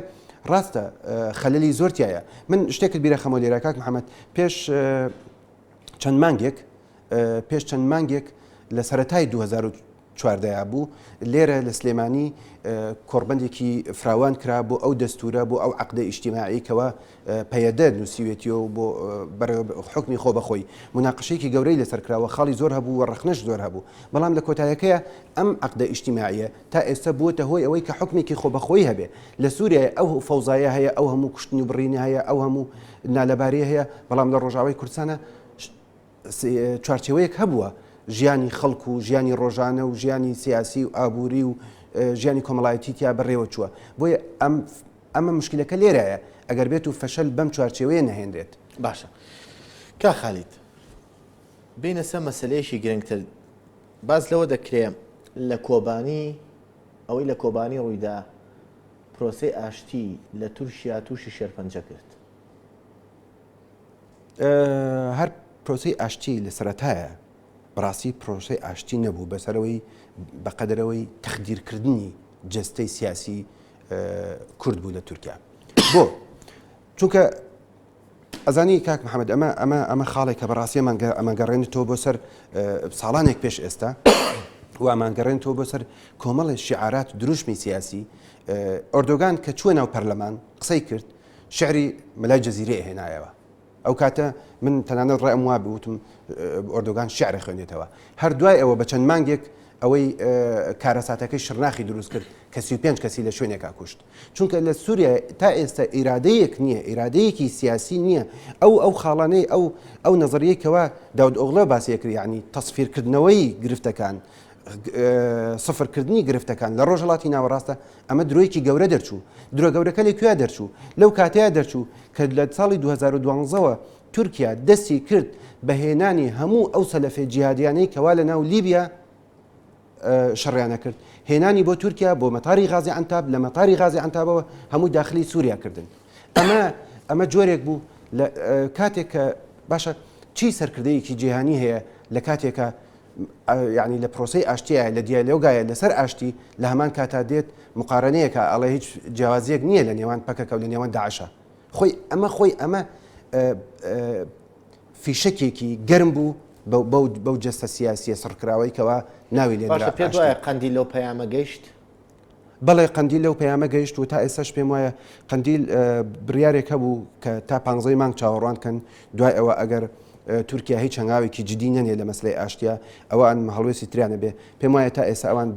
ڕاستە خەلەلی زۆر تایە من شتێکت بیرە خەمۆ لێرە کاک محەممەد پێش چەند مانگێک پێش چەند مانگێک لە سەتای 2014 بوو لێرە لە سلێمانی کۆڕبندێکی فراوان کرا بۆ ئەو دەستورە بۆ ئەو عقدە ئیجتیماعی کەەوە پەیەدە نووسیوێتیەوە بۆ حکمی خۆ بەخۆی مناقشەیەکی گەورەی لەسەر کراوە خاڵی زۆر هەبوو و ڕەخنەش زۆر هەبوو بەڵام لە کۆتایەکەیە ئەم عقدە ئیجتیماعیە تا ئێستا بووەتە هۆی ئەوەی کە حوکمێکی خۆبەخۆیی هەبێ. لە سوریای ئەو فەوزایە هەیە، ئەو هەموو کوشتن و بڕینە هەیە، ئەو هەموو نالەباریە هەیە، بەڵام لە ڕۆژاوای کوردستانە چوارچێوەیەک هەبووە ژیانی خەڵک و ژیانی ڕۆژانە و ژیانی سیاسی و ئابووری و ژیانی کۆمەڵایەتی تیا بەڕێوە چووە. بۆیە ئەم ئەمە مشکلەکە لێرەیە ئەگەر بێت و فەشەل بەم چوارچێوەیە نەهێنرێت. باشە کاک خالید بێینە سەر مەسەلەیەکی گرنگتر باس لەوە دەکرێ لە کۆبانی ئەوەی لە کۆبانی ڕوویدا پرۆسەی ئاشتی لە تورکیا تووشی شێرپەنجە کرد. هەر پرۆسەی ئاشتی لە سەرەتایە بەڕاستی پرۆسەی ئاشتی نەبوو بەسەرەوەی بەقەدەرەوەی تەخدیرکردنی جەستەی سیاسی کورد بوو لە تورکیا بۆ چونکە ئەزانی کاک محەمەد ئەمە ئەمە ئەمە خاڵێکە بەڕاستی ئەمان ئەمانگەڕێنێتەوە بۆ سەر ساڵانێک پێش ئێستا و ئەمانگەڕێنێتەوە بۆ سەر کۆمەڵێ شعارات دروشمی سیاسی ئۆردۆگان کە چووە ناو پەرلەمان قسەی کرد شعری مەلای جەزیرەی هێنایەوە ئەو کاتە من تەنانەت ڕێم وا بوتم ئۆردۆگان شعر خوێنێتەوە هەر دوای ئەوە بە چەند مانگێک ئەوەی کارەساتەکەی شرناخی دروست کرد کە 35 کەسی لە شوێنێکا کوشت چونکە لە سووریا تا ئێستا ئیرادەیەک نییە، ئیرادەیەکی سیاسی نییە، ئەو ئەو خاڵانەی ئەو ئەو نەزەریەی کەوا داود ئۆغلۆ باسی ئەکرد یەعنی تەسفیرکردنەوەی گرفتەکان، سفرکردنی گرفتەکان لە ڕۆژهەڵاتی ناوەڕاستە ئەمە درۆیەکی گەورە دەرچوو. درۆ گەورەکە لە کوێ دەرچوو؟ لەو کاتەیە دەرچوو کە لە ساڵی 2012ەوە تورکیا دەستی کرد بە هێنانی هەموو ئەو سەلەفێ جیهادیانەی کەوا لە ناو لیبیا شەڕیان ئەکرد هێنانی بۆ تورکیا بۆ مەتاری غازی عەنتاب لە مەتاری غازی عەنتابەوە هەمووی داخلی سووریا کردن ئەمە ئەمە جۆرێک بوو لە کاتێک کە باشە چی سەرکردەیەکی جیهانی هەیە لە کاتێکە یعنی لە پرۆسی ئاشتیە لە دیالۆگایە لەسەر ئاشتی لە هەمان کاتا دێت مقارنەیەکە ئەڵێ هیچ جیاوازیەک نییە لە نێوان پەکەکە و لە نێوان داعشە خۆی ئەمە خۆی ئەمە فیشەکێکی گەرم بوو بەو جەستە سیاسیە سڕکراوەی کەوا ناوی لێنرا باشە پێت ئاشتی. وایە قەندیل لەو پەیامە گەیشت؟ بەڵێ قەندیل لەو پەیامە گەیشت و تا ئێستاش پێم وایە قەندیل بڕیارێک هەبوو کە تا پانزەی مانگ چاوەڕوان کەن دوای ئەوە ئەگەر تورکیا هیچ هەنگاوێکی جدی نەنێ لە مەسلەی ئاشتیا ئەوە ئەن هەڵوێستی تریانە بێ پێم وایە تا ئێستا ئەوان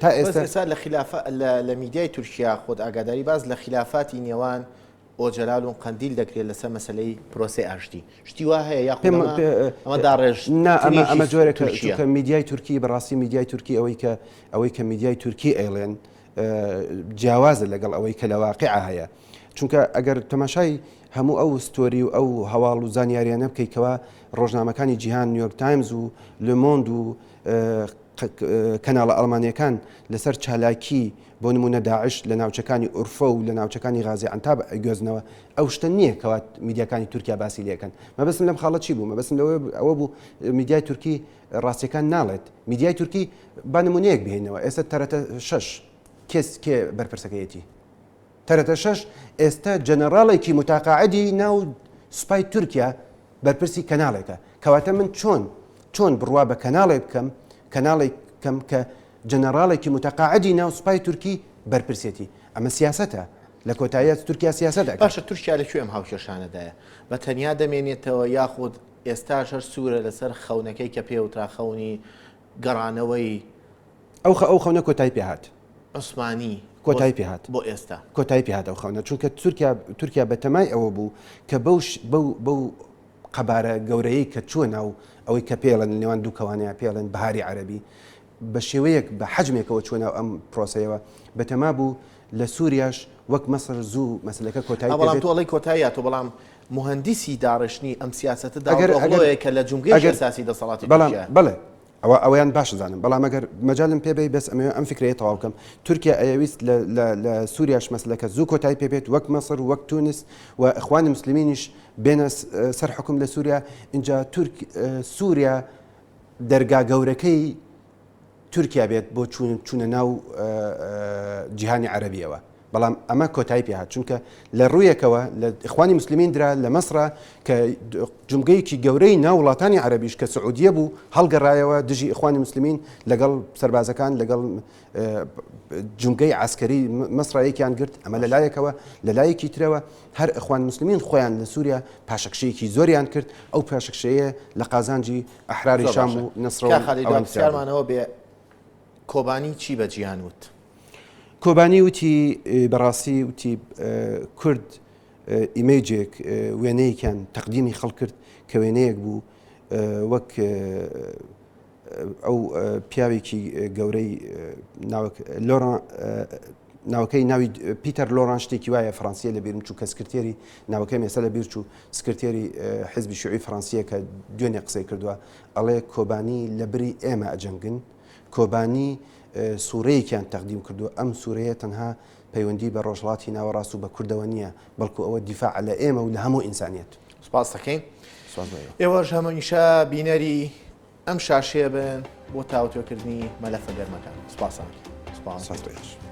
تا بەس ئێستا ئێستا لە خیلافە لە میدیای تورکیا خۆت ئاگاداری باس لە خیلافاتی نێوان ئۆجەلال و قەندیل دەکرێت لەسەر مەسەلەی پرۆسەی ئاشتی. شتی وا هەیە یاخود پێم ئەمە پێ ئەمە نا ئەمە داڕێژتنێکی ئەمە جۆرێکە تورکییە؟ چونکە میدیای تورکی بەڕاستی میدیای تورکی ئەوەی کە ئەوەی کە میدیای تورکی ئەیڵێن جیاوازە لەگەڵ ئەوەی کە لە واقیع هەیە چونکە ئەگەر تەماشای هەموو ئەو ستۆری و ئەو هەواڵ و زانیاریانە بکەیت کەوا ڕۆژنامەکانی جیهان نیویۆرک تایمز و لومۆند و کەناڵە ئەڵمانیەکان لەسەر چالاکی بۆ نموونە داعش لە ناوچەکانی ئورفە و لە ناوچەکانی غازی عەنتاب ئەگوێزنەوە، ئەو شتە نییە کەوا میدیاکانی تورکیا باسی لێ ئەکەن. مەبەستم لەم خاڵە چی بوو؟ مەبەستم لەوە ئەوە بوو میدیای تورکی ڕاستیەکان ناڵێت. میدیای تورکی با نموونەیەک بهێنەوە، ئێستا تەرەتە شەش. کێس کێ بەرپرسەکەیەتی؟ تەرەتە شەش ئێستا جەنەڕاڵێکی متاقاعدی ناو سوپای تورکیا بەرپرسی کەناڵێکە کەواتە من چۆن چۆن بڕوا بە کەناڵێک بکەم کەناڵێک بکەم کە جەنەڕاڵێکی متەقاعدی ناو سوپای تورکی بەرپرسێتی ئەمە سیاسەتە لە کۆتاییە تورکیا سیاسەت ئەکات. باشە تورکیا لە کوێ ئەم هاوکێشانەدایە؟ بە تەنیا دەمێنێتەوە یاخود ئێستاش هەر سوورە لەسەر خەونەکەی کە پێوترا خەونی گەڕانەوەی ئەو خە ئەو خەونە کۆتایی پێ هات. عوسمانی کۆتایی پێ هات بۆ ئێستا. کۆتایی پێ هات ئەو خەونە چونکە تورکیا تورکیا بە تەمای ئەوە بوو کە بەو بەو بەو قەبارە گەورەیەی کە چووە ناو ئەوەی کە پێڵێن لە نێوان دوو کەوانەیە پێڵێن بەهاری عەرەبی بە شێوەیەک بە حەجمێکەوە چووە ناو ئەم پرۆسەیەوە بەتەما بوو لە سووریاش وەک مەسر زوو مەسلەکە کۆتایی بەڵام تۆ ئەڵێی کۆتایی هاتووە بەڵام موهەندیسی داڕشتنی ئەم سیاسەتە داوودئۆغڵۆیە کە لە جومگەیەکی ئەساسی دەسەڵاتی تورکیایە. بەڵێ ئەوە ئەوەیان باش ئەزانم بەڵام ئەگەر مەجالم پێ بەی بەس ئەمەوێ ئەم فکرەیە تەواو بکەم تورکیا ئەیەویست لە لە لە سوریاش مەسلەکە زوو کۆتایی پێ بێت وەک مەسر وەک تونس و ئیخوانی موسلمینیش بێنە سەر حوکم لە سوریا ئینجا تورک سوریا دەرگا گەورەکەی تورکیا بێت بۆ چوون چوونە ناو جیهانی عەرەبیەوە بەڵام ئەمە کۆتایی پێهات چونکە لە ڕوویەکەوە لە ئیخوانی موسلمین درا لە مەسرا کە جومگەیەکی گەورەی ناو وڵاتانی عەرەبیش کە سعودیە بوو هەڵگەڕایەوە دژی ئیخوانی موسلمین لەگەڵ سەربازەکان لەگەڵ جومگەی عسکەری مەسرا یەکیان گرت ئەمە لە لایەکەوە لە لایەکی ترەوە هەر ئیخوان موسلمین خۆیان لە سووریا پاشەکشەیەکی زۆریان کرد ئەو پاشەکشەیە لە قازانجی ئەحراری شام و نەسرەوە پرسیارمانەوە بێ کۆبانی چی بە جیهان وت؟ کۆبانی وتی بەڕاستی وتی کورد ئیمەیجێک وێنەیەکیان تەقدیمی خەڵک کرد کە وێنەیەک بوو وەک ئەو پیاوێکی گەورەی ناوک لۆران ناوەکەی ناوی پیتەر لۆران شتێکی وایە فڕەنسیە لە بیرم چوو کە سکرتێری ناوەکەی مێسە لە بیر چوو سکرتێری حزبی شوعی فڕەنسیە کە دوێنێ قسەی کردووە ئەڵێ کۆبانی لە بری ئێمە ئەجەنگن کۆبانی سوورەیەکیان تەقدیم کردووە، ئەم سوورەیە تەنها پەیوەندی بە ڕۆژهەڵاتی ناوەڕاست و بە کوردەوە نییە، بەڵکو ئەوە دیفاعە لە ئێمە و لە هەموو ئینسانیەت. سوپاست دەکەین. سوپاس بۆ ئێوە. ئێوەش هەمیشە بینەری ئەم شاشەیە بن بۆ تاوتوێکردنی مەلەفە گەرمەکان. سوپاستان. سوپاس. سوپاس بۆ ئێوەش.